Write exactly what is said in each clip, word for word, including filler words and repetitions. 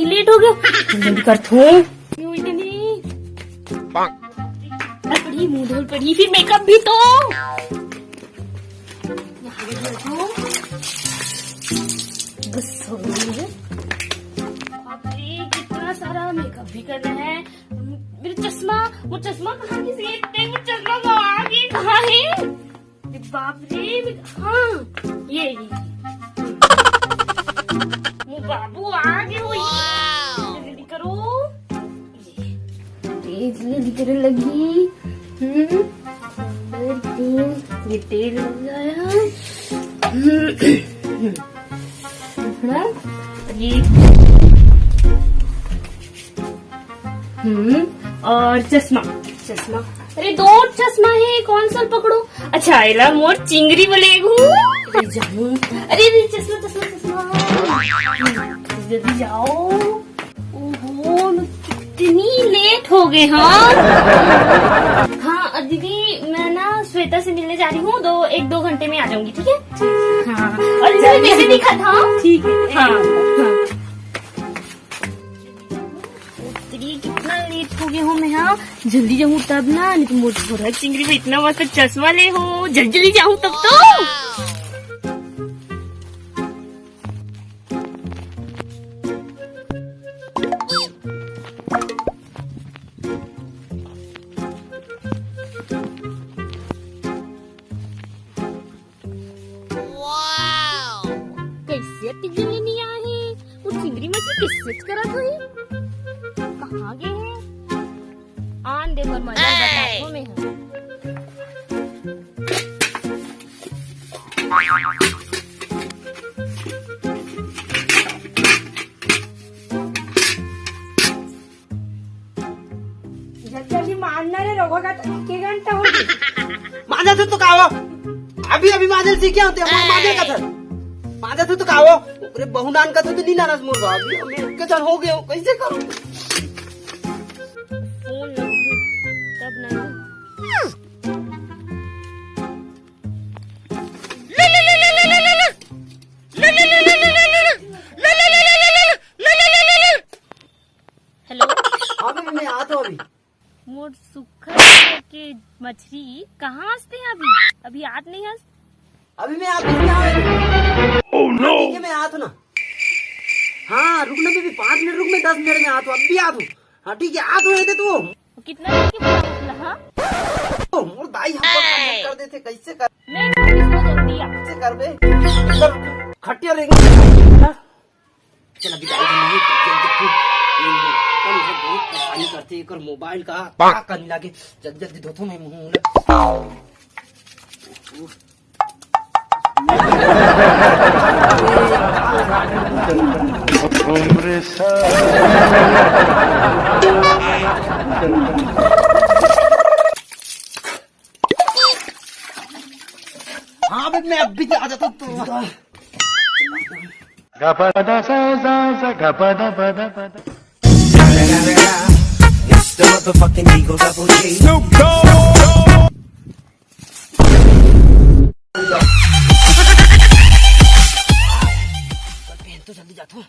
Late हो गया, जल्दी कर थो। ये हुई कि नहीं? पड़ी, मुंह धुल पड़ी, फिर मेकअप भी तो। यहाँ पे बैठो। बस हो गई है। बाप रे, कितना सारा मेकअप भी करना है। मेरा चश्मा, वो चश्मा कहाँ, किसी एक टाइम वो चश्मा गवा गई, कहाँ है? अरे बाप रे, मैं, हाँ, ये, ये, ये। वो बाबू आ गए, वो ये। जल्दी करो। ये तेल जल्दी करने लगी। हम्म, अंदर तेल, ये तेल लग गया। हम्म, थोड़ा ये, हम्म, और चश्मा, चश्मा। अरे, दो चश्मा है, कौन सा पकड़ो? अच्छा, आइला मोर चिंगरी बोले एक हूँ। अरे जानू, अरे, अरे, चश्मा, चश्मा, चश्मा। जल्दी जाओ। ओहो, मैं कितनी लेट हो गए। हाँ, हाँ, दीदी, मैं ना श्वेता से मिलने जा रही हूँ, दो, एक दो घंटे में आ जाऊंगी, ठीक है? हाँ, और जल्दी से दिखा था। ठीक है। हाँ, हाँ। तेरी, कितना लेट हो गए हो मैं, हाँ, जल्दी जाऊँ तब ना, नहीं तो मोर थोड़ा चिंगरी में इतना मस्त चश्मा ले हो, जल्दी जल्दी जाऊँ तब तो। कैसे टिकली नहीं आए हैं? वो चिंगरी मछली कैसे करत होही? कहाँ गए हैं? आन दे बर मजा बताओ मैं। जल्दी जल्दी मांजना रे, रोगा का तो एक घंटा हो गया। मांजा थे तो का हो? अभी अभी मांजल सीखे होते हैं, मांजल का था। मांजा थे तो का हो? अरे बहु नान का तो नहीं नाराज मोर बाप। अभी हम एक जन हो गए हो, कैसे करूं? फोन लगू, तब ना। हेलो। हाँ बेबी, मैं आत हूँ अभी। मोर सुखा के मछली कहाँ हस ते अभी? अभी आत नहीं हस? अभी मैं आत हूँ, अभी आत हूँ। Oh no! ठीक है, मैं आत हूँ ना। हाँ, रुक ना बेबी, पाँच मिनट रुक, मैं दस मिनट में आत हूँ, अभी आत हूँ। हाँ ठीक है, आत हूँ, ये दे तू। कितना देर के बाद निकला, हाँ? ओ, मोर दाई हमको contact कर देते, कैसे कर? मैं इसको जल्दी आ। कैसे करबे? इधर खटिया लेंगे। चल अभी गाड़ी में नहीं, जल्दी जल्दी। ये नहीं, हम लोग बहुत परेशानी करते हैं, एकर मोबाइल का क्या करने लगे। जल्दी जल्दी धोतो मैं मुंह ना। हाँ बे, मैं अभी आ जाता हूँ तो। गपदा सा सा सा गपदा पदा पदा। It's the motherfucking Eagle Double G. पहन तो जल्दी जाता हूँ।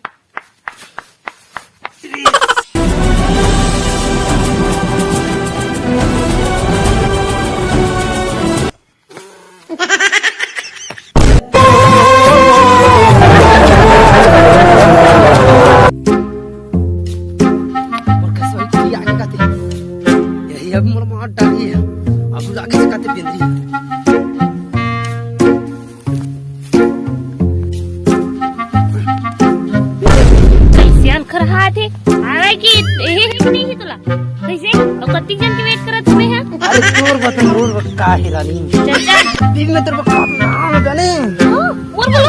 मोर कसोई कुड़ी आगे काते। यही अब मोर मार डाली है। अब आगे से काते बेंदरी। कैसे अलखर हाथ है? आवे कि एहे है कि नहीं है तोला? कैसे? और कत्ती जन के वेट करत हुए हैं? अरे तोर बतन रोर बत का है रानी? चाचा। दिन में तेरे को नाम जाने। हाँ, और बोलो।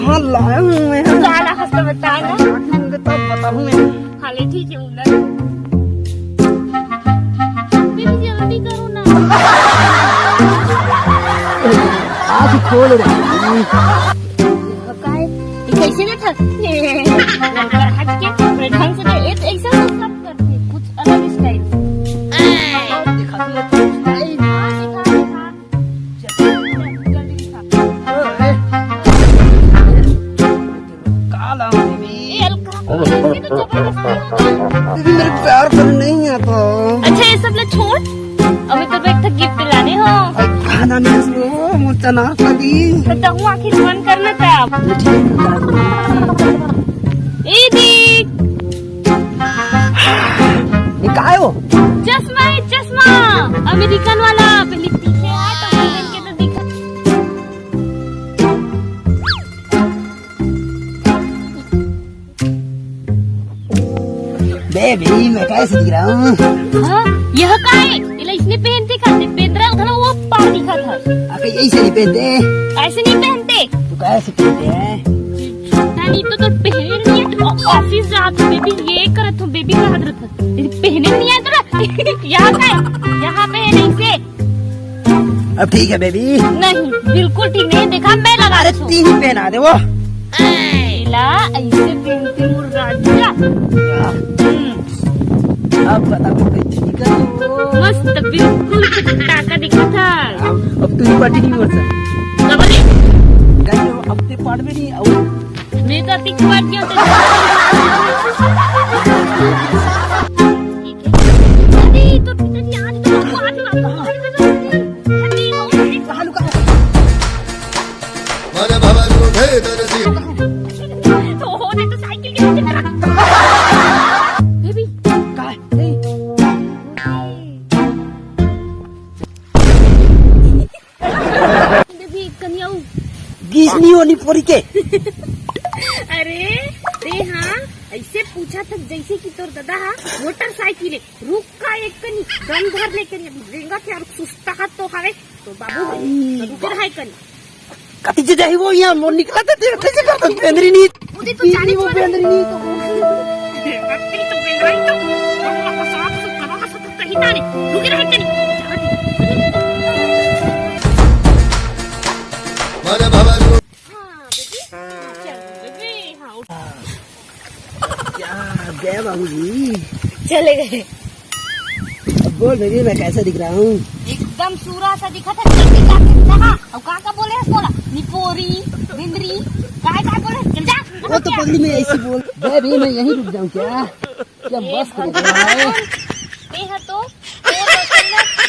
हाँ, लाया हूँ मैं। काला हंसता बता ना। आखिर में तब बताऊँ मैं। हाले ठीक है, उधर। बेबी, जल्दी करो ना। आज खोल रे। काय? ये कैसे ना था? ये लड़का हट के पूरे ढंग से दे। एक ऐसा तो सब करते, कुछ अलग स्टाइल। दिखा दो, स्टाइल। हाँ, दिखा, दिखा। जल्दी, जल्दी दिखा। काला बेबी। ये अलका, ऐसे तो दीदी, मेरे प्यार करने नहीं आता। अच्छा, ये सब ला छोड़, अभी तो एक ठो गिफ्ट लाने हो। अरे, खाना नहीं सुनो, मोर चना खा दी। तो तहु आखिर मन करना था। ये देख। ये काय हो? चश्मा है, चश्मा। अमेरिकन वाला। पहले पीछे आ, तो पहन के तो दिखा। बेबी, मैं कैसे दिख रहा हूँ? हाँ, यह का है? इला इसने पहनते खाते, पेंद्रा उधर वो पार दिखा था। अरे, ऐसे नहीं पहनते। ऐसे नहीं पहनते। तो कैसे पहनते हैं? पता नहीं, तो, तो पहन लिया। ऑ-, ऑफिस जात हूँ, बेबी, ये करत हूँ, बेबी, कहा रहता। पहने नहीं है तोरा। यहाँ का है? यहाँ पे है नहीं से। अब ठीक है बेबी। नहीं, बिल्कुल ठीक नहीं। देखा, मैं लगा अरे, रखी हूँ। तीन ही पहना दे वो। ला, ऐसे पहनती हूँ राजा। हम्म। अब बता, वो कैसे दिखा वो? मस्त, बिल्कुल टाका दिखा था। अब तू ही पार्टी नहीं हो सर। क्या बोले? कहीं अब ते पार्ट में नहीं, और मैं तो अभी कुआर गया था। ठीक है। अरे, तो पिताजी, आज तो आपको, आज तो आपको, आज तो आपको, अरे, कहाँ लुका है? तो हो, नहीं तो साइकिल के पीछे रख। बेबी। कहाँ है? ए। बेबी, कनियाऊ। गीस नहीं होनी पड़ी के। अरे, ते हाँ, ऐसे पूछा था जैसे कि तोर दादा हा मोटरसाइकिल है। रुक का एक कनी, दम धर ले कनी, अभी रेंगा क्या, रुक, सुस्ता हाथ तो हवे, तो बाबू, रुक रहा है कनी। कति जे जाही वो यहाँ मोर निकला था, तेरे कैसे करता, पेंदरी नहीं। मुझे तो जाने वो वाला है। पेंदरी नहीं तो। अभी तो पेंदरी तो, कहीं ना नहीं, रुक रहा है कनी। हाँ, बेबी, हाँ, उठ। क्या गया बाबूजी? चले गए। अब बोल बेबी, मैं कैसा दिख रहा हूँ? एकदम सूरा सा दिखा था, जल्दी जाके नहा। अब का का बोले है, बोला, निपोरी, बिंदरी, काय काय बोले, चल जा। वो तो पगली में ऐसी बोल। बेबी, मैं यहीं रुक जाऊँ क्या? क्या ए मस्त लग रहा है। भगवान, ये है तो, वो तो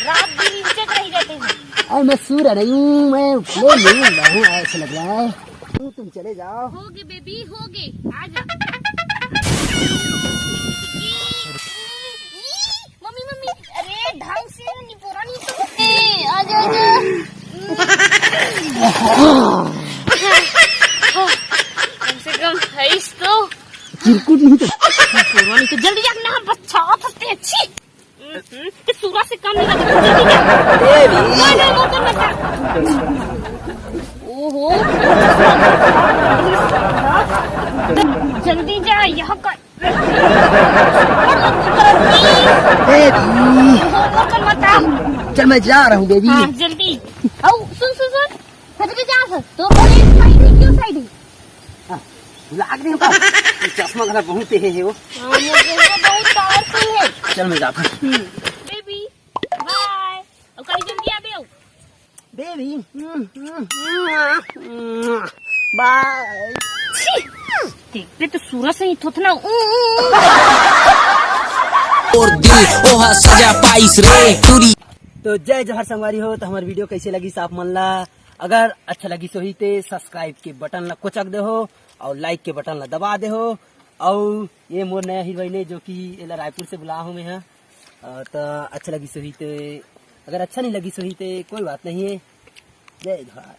रात दिन इंचक रह जाते हैं। अरे मैं सूरा नहीं हूँ, मैं प्लेन नहीं हूँ, ऐसा लग रहा है। तुम, तुम चले जाओ। होगे बेबी, होगे, आ जा। मम्मी, मम्मी, अरे ढंग से निपोरा नहीं तो। ए, आ जा, आ जा। कम से कम हईस तो। चिरकुट नहीं तो। निपोरा नहीं तो, जल्दी जा ना, बच्चा फंसते अच्छी। हम्म, ते सूरा से कम नहीं लग रहा, जल्दी जा। ए भी। नहीं, नहीं, वो तो मत जा। ओहो। जल्दी जा, यहाँ का। ए भी। ओहो, वो तो मत जा। चल, मैं जा रहा हूँ बेबी। हाँ, जल्दी। आओ, सुन, सुन, सुन। हट के जा, सर। तो बोले, साइड है, क्यों साइड है? हाँ, लाग नहीं होगा। ये चश्मा घला बहुत है, है वो। हाँ, वो चश्मा बहुत पावरफुल है। चल, मैं जाता हूँ। हम्म। बेबी, बाय। अब कल जल्दी आ बेओ। बेबी, हम्म, हम्म, हम्म, बाय। छी, देखते तो सूरज से ही थोथना। ऊ, ऊ, ऊ। और दिल ओहा सजा पाइस रे टूरी। तो जय जोहार संगवारी हो, तो हमारी वीडियो कैसे लगी आप मन ला? अगर अच्छा लगी सोही ते सब्सक्राइब के बटन ला कोचक दे हो और लाइक के बटन ला दबा दे हो। और ये मोर नया हीरोइन है जो कि एला रायपुर से बुला हूँ मैं यहाँ। अ, तो अच्छा लगी सोही ते, अगर अच्छा नहीं लगी सोही ते कोई बात नहीं है। जय जोहार।